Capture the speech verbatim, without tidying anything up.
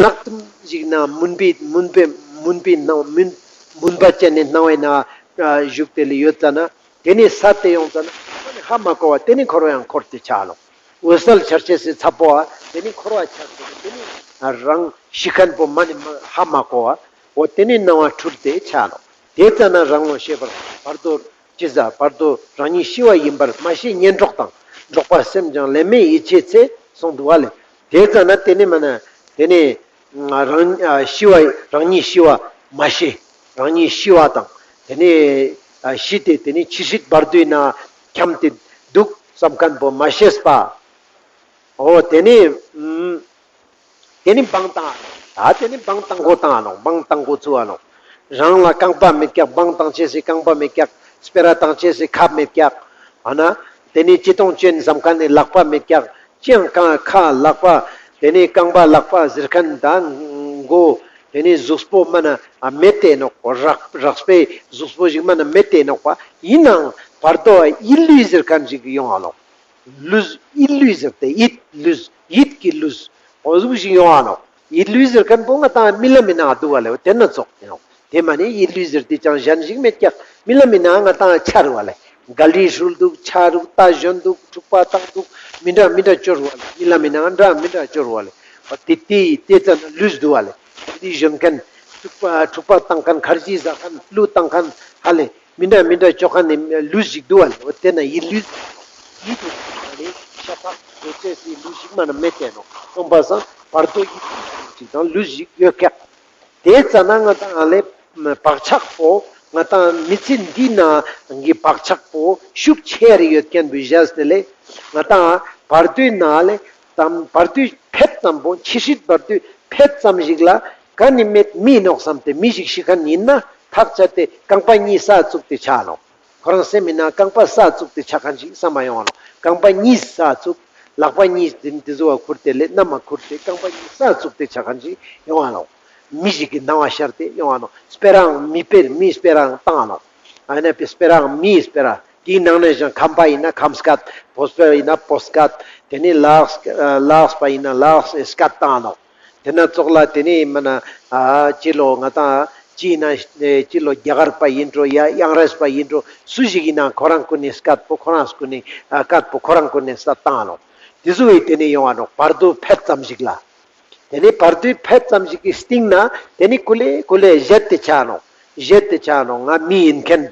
ནག་ཏུམ་ཞིག་ན་མུན་པའི་མུན་པའི་མུན་པའི་སྣང་མུན་མུན་པ་ཅན་ནི་སྣང་བའི་ནང་ང་བཞུགས་ཏེ་ལེ་ཡོད་ཙ་ན། དེ་ནས་ས་དེ་ཡོང་ཙ་ན་ཧ་མ་གོ་བ་དེ་ནས་འཁོར་བ་ཡང་འཁོར་ཏེ་ཆ་ནོག། འོད་གསལ་འཆར་ཅེས་སི་ཚ་པོ་བ་དེ་ནས་འཁོར་བ་འཆར་ཏེ་དེ་ནས་རང་ཤི་ཁན་པོ་མ་ནི་མ་ཧ་མ་གོ་བ་འོ་དེ་ནས་སྣང་བ་འཁྲུལ་ཏེ་ཆ་ནོག། དེ་ཙ་ན་རང་ངོ་ཤེས་པར་བར་དོ་ཅི་ཟ་བར་དོ་རང་ཉིད་ཤི་བ་ཡིན་པར་མ་ཤེས་གཉེན་གྲོགས་དང་འགྲོགས་པ་སེམས་ཀྱང་ལན་མེད་ཡིད་ཆེས་ཚེ་གསུངས་འདུག་བ་ལེ། དེ་ཙ་ན་དེ་ནས་མ་ན་དེ་ནས་རང་ཤི་བ་རང་ཉིད་ཤི་བ་མ་ཤེས། རང་ཉིད་ཤི་བ་དང་དེ་ནས་ཤི་སྟེ་དེ་ནས་འཆི་སྲིད་བར་དོའི་ནང་འཁྱམས་ཏེ་འདུག་བསམ་མཁན་པོ་མ་ཤེས་པ། འོ་དེ་ནས་དེ་ནས་བང་བཏང་ང་ནོག། ད་དེ་ནས་བང་བཏང་གོ་བཏང་ང་ནོག། བང་བཏང་གོ་ཚུགས་ང་ནོག། རང་ལ་རྐང་པ་མེད་ཀྱག། བང་བཏང་ཅེས་སི་རྐང་པ་མེད་ཀྱག། སྤེ་ར་བཏང་ཅེས་སི་ཁ་མེད་ཀྱག། ཨ་ན་དེ་ནས་ཅི་གཏོང་ཅེན་བསམ་མཁན་ནི་ལག་པ་མེད་ཀྱག། ཅི་ཡང་རྐང་ཁ་ལག་པ་དེ་ནས་རྐང་པ་ལག་པ་ཟེར་མཁན་ད་མགོ་དེ་ནས་གཟུགས་པོ་མ་ན་མེད་དེ་ནོག། རགས་རགས་པའི་གཟུགས་པོ་ཞིག་མ་ན་མེད་དེ་ནོག་པ། ཡིན་ནའང་བར་དོ་ཡིད་ལུས་ཟེར་མཁན་ཞིག་ཡོང་ང་ནོག། ལུས་ཡིད་ལུས་ཟེར་ཏེ་ཡིད་ལུས་ཡིད་ཀྱི་ལུས་འོ་ཟུག་ཞིག་ཡོང་ང་ནོག། ཡིད་ལུས་ཟེར་མཁན་པོ་ང་ཏང་རྨི་ལམ་མི་ནང་འདུག་བ་ལེ། དེ་ན་ཙོགས་ཡིན་ནོག། དེ་མ་ནི་ཡིད་ལུས་ཟེར་ཏེ་ཅང་གཞན་ཞིག་མེད་ཀྱག། རྨི་ལམ་མི་ནང་ང་ཏང་ཆ་རུག་བ་ལེ། ག་ལི་ཧྲུལ་འདུག། ཆ་རུག། རྟ་ཞོན་འདུག། འཁྲུག་པ་བཏང་འདུག། མི་འདྲ་མི་འདྲ་ཅོ་རུག་བ་ལེ། རྨི་ལམ་མི་ནང་ང་འདྲ་མི་འདྲ་ཅོ་རུག་བ་ལེ། འོ་དེ་དེ་དེ་ཙ་ན་ལུས་འདུག་བ་ལེ། ག་ལི་ཞོན་མཁན་འཁྲུག་པ་འཁྲུག་པ་བཏང་མཁན་ཁར་ཇི་ཟ་མཁན་གླུ་བཏང་མཁན་ཧ་ལེ། མི་འདྲ་མི་འདྲ་ཅོ་མཁན་ནི་ལུས་ཞིག་འདུག་བ་ལེ། འོ་དེ་ན་ཡིད་ལུས་ཡིད་དུ་ནི་ཤ་ཁྲག་ཡོད་ཅེས་སི་ལུས་ཞིག་མ་ན་མེད་དེ་ནོག། སྟོང་པ་སང་བར་དོ་ཡིད་ཀྱི་ལུས་ཅིག་དང་ལུས་ཞིག་ཡོད་ཀྱག། དེ་ཙ་ན་ང་ཏང་ལེ་བག་ཆགས་པོ་ང་ཏང་མི་ཚེ་འདི་ནང་གི་བག་ཆགས་པོ་ཤུགས་ཆེ་རེ་ཡོད་མཁན་པོ་བཞག་སྟེ་ལེ། ང་ཏང་བར་དོའི་ནང་ལེ་དམ་བར་དོའི་ཕེད་ཙམ་པོ་འཆི་སྲིད་བར་དོའི་ཕེད་ཙམ་ཞིག་ལ་ག་ནི་མེད་མི་ནོག་བསམ་སྟེ་མི་ཞིག་ཤི་མཁན་ཡིན་ན་ཐག་བཅད་དེ་རྐང་པ་གཉིས་ས་བཙུགས་ཏེ་ཆ་ནོག། ཁོ་རང་སེམས་མི་ནང་རྐང་པ་ས་བཙུགས་ཏེ་ཆ་མཁན་ཞིག་བསམ་པ་ཡོང་ང་ནོག། རྐང་པ་གཉིས་ས་བཙུགས། ལག་པ་གཉིས་དེ་དེ་ཟུ་བ་ཁུར་ཏེ་ལེ་ན་མ་ཁུར་ཏེ་རྐང་པ་གཉིས་ས་བཙུགས་ཏེ་ཆ་མཁན་ཞིག་ཡོང་ང་ནོག། མི་ཞིག་གི་སྣང་བ་ཤར་ཏེ་ཡོང་ང་ནོག། སྤེ་རའང་མི་སྤེར་མི་སྤེ་རའང་བཏང་ང་ནོག། ཨ་ནི་སྤེ་སྤེ་རའང་མི་སྤེ་ར་དེའི་ནང་ནས་ཀྱང་ཁམས་པ་ཡིན་ན་ཁམས་སྐད། བོད་པ་ཡིན་ན་བོད་སྐད། དེ་ནས་ལ་དྭགས་ལ་དྭགས་པ་ཡིན་ན་ལ་དྭགས་སྐད་བཏང་ང་ནོག། དེ་ན་ཙོགས་ལ་དེ་ནས་མ་ན་ཨ་ཅི་ལོ་ང་ཏང་ཅི་ཡིན་ན་ཅི་ལོ་རྒྱ་གར་པ་ཡིན་འགྲོ་ཡ་དབྱངས་རིས་པ་ཡིན་འགྲོ་སུ་ཞིག་ཡིན་ན་ཁོ་རང་ཀུན་ནས་སྐད་པོ་ཁོ་རང་ཀུན་ནས་ཨ་སྐད་པོ་ཁོ་རང་ཀུན་ནས་ས་བཏང་ང་ནོག། དེ་ཟུ་བའི་དེ་ནས་ཡོང་ང་ནོག་བར་དོ་ཕེད་ཙམ་ཞིག་ལ། དེ་ནས་བར་དོའི་ཕེད་ཙམ་ཞིག་གི་སྟེང་ན་དེ་ནས་ཀུ་ལེ་ཀུ་ལེ་བཞད་དེ་ཆ་ནོག། བཞད་དེ་ཆ་ནོག། ང་མི་ཡིན་མཁན་པོ།